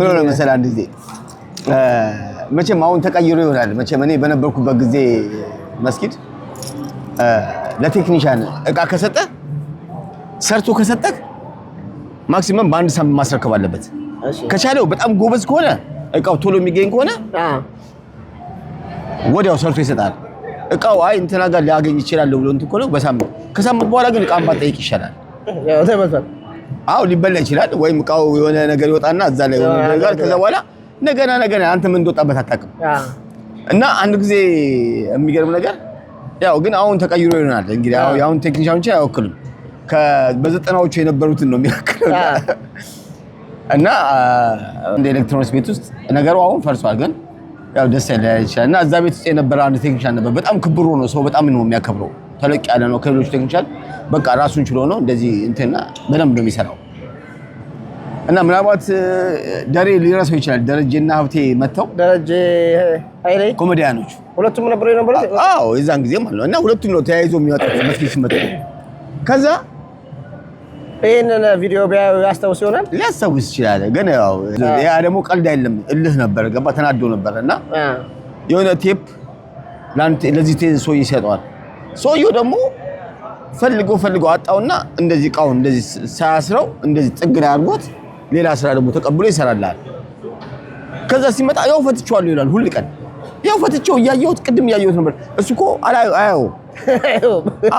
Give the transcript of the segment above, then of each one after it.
ምን ሆነ መሰለህ፣ አንድ ጊዜ መቼም አሁን ተቀይሮ ይሆናል። መቼም እኔ በነበርኩበት ጊዜ መስጊድ ለቴክኒሻን እቃ ከሰጠ፣ ሰርቶ ከሰጠህ maximum በአንድ ሳምንት ማስረከብ አለበት። ከቻለው በጣም ጎበዝ ከሆነ፣ እቃው ቶሎ የሚገኝ ከሆነ ወዲያው ሰርቶ ይሰጣል። እቃው አይ እንትና ጋር ሊያገኝ ይችላል ብሎ እንትን ከሆነ በሳምንት፣ ከሳምንት በኋላ ግን እቃን ባጠይቅ ይሻላል። ያው ተበልቷል። አዎ፣ ሊበላ ይችላል። ወይም እቃው የሆነ ነገር ይወጣና እዛ ላይ የሆነ ነገር፣ ከዛ በኋላ ነገና ነገና አንተ ምን እንደወጣበት አታውቅም። እና አንድ ጊዜ የሚገርም ነገር፣ ያው ግን አሁን ተቀይሮ ይሆናል እንግዲህ፣ አሁን ቴክኒሻኖችን አይወክልም። በ90ዎቹ የነበሩትን ነው የሚወክለው። እና እንደ ኤሌክትሮኒክስ ቤት ውስጥ ነገሩ አሁን ፈርሷል፣ ግን ያው ደስ ላይል ይችላል። እና እዛ ቤት ውስጥ የነበረ አንድ ቴክኒሻን ነበር። በጣም ክብሮ ነው፣ ሰው በጣም ነው የሚያከብረው። ተለቅ ያለ ነው ከሌሎች ቴክኒሻን፣ በቃ ራሱን ችሎ ነው እንደዚህ እንትና በደንብ ነው የሚሰራው። እና ምናልባት ደሬ ሊረሳው ይችላል። ደረጀና ሀብቴ መጥተው ደረጀ ኃይሌ። ኮሜዲያኖች። ሁለቱም ነበሩ የነበሩት። አዎ፣ የዛን ጊዜ ማለት ነው። እና ሁለቱም ነው ተያይዞ የሚወጡት መስጊድ ሲመጡ። ከዛ ይህንን ቪዲዮ ቢያዩ ያስታውስ ይሆናል። ሊያስታውስ ይችላል። ግን ያው ያ ደግሞ ቀልድ አይደለም፣ እልህ ነበር፣ ገባ፣ ተናዶ ነበር። እና የሆነ ቴፕ ለዚህ ሰውዬ ይሰጠዋል። ሰውየው ደግሞ ፈልጎ ፈልጎ አጣውና እንደዚህ እቃውን እንደዚህ ሳያስረው እንደዚህ ጥግ ላይ አድርጎት ሌላ ስራ ደግሞ ተቀብሎ ይሰራልሃል። ከዛ ሲመጣ ያው ፈትቼዋለሁ ይላል። ሁል ቀን ያው ፈትቼው እያየሁት፣ ቅድም እያየሁት ነበር። እሱ እኮ አያየውም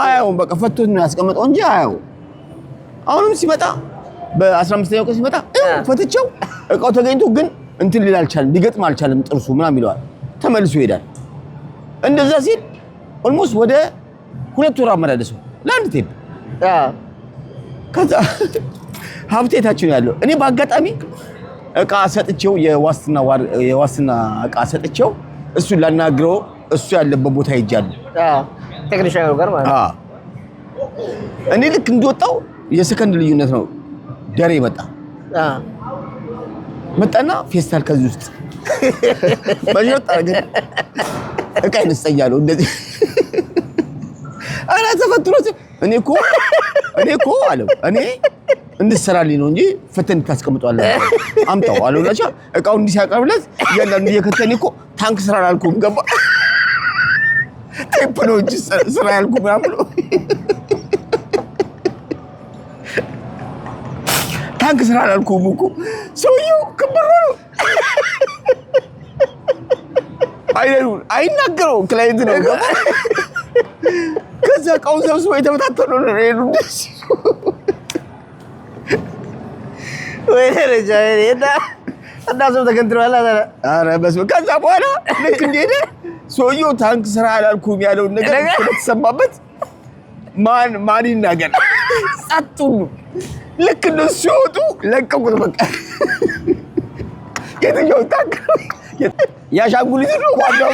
አያየውም። በቃ ፈቶት ነው ያስቀመጠው እንጂ አያየውም። አሁንም ሲመጣ በ15ኛው ቀን ሲመጣ ይኸው ፈትቼው እቃው ተገኝቶ ግን እንትን ሊል አልቻለም፣ ሊገጥም አልቻለም ጥርሱ ምናምን ይለዋል። ተመልሶ ይሄዳል። እንደዛ ሲል almost ወደ 2 ወር አመላለሰው ለአንድ ቴፕ። ከዛ ሀብቴ ታች ነው ያለው። እኔ በአጋጣሚ እቃ ሰጥቼው፣ የዋስትና እቃ ሰጥቼው እሱን ላናግረው እሱ ያለበት ቦታ ሄጃለሁ። ቴክኒሻኑ ጋር ማለት ነው። አዎ። እኔ ልክ እንደወጣው የሰከንድ ልዩነት ነው ደሬ መጣ። መጣና ፌስታል ከዚህ ውስጥ መሸጥ አደረገ። እቃ ይነስጠኛለሁ እንደዚህ፣ ኧረ ተፈትኖ እኔ እኮ አለው፣ እኔ እንድትሰራልኝ ነው እንጂ ፈተን ታስቀምጧለህ፣ አምጣው አለው። ናቸው እቃው እንዲህ ሲያቀርብለት እያንዳንዱ እየከተኔ እኮ ታንክ ስራ አላልኩም፣ ገባ፣ ቴፕ ነው እንጂ ስራ ያልኩህ ምናምን ብሎ፣ ታንክ ስራ አላልኩም እኮ። ሰውየው ክብር ነው፣ አይናገረው፣ client ነው፣ ገባ። ከዛ እቃውን ሰብስበው የተበታተኑ ነው የሄዱ። ወይ ደረጃ እና ሰው ተገንትሏል። ኧረ በስመ፣ ከዛ በኋላ ልክ እንደሄደ ሰውየው ታንክ ስራ አላልኩም ያለውን ነገር ስለተሰማበት ማን ማን ይናገር? ጸጥ ሁሉ። ልክ እነሱ ሲወጡ ለቀቁት። በቃ የትኛው ታንክ፣ የአሻንጉሊቱ ነው ዋናው?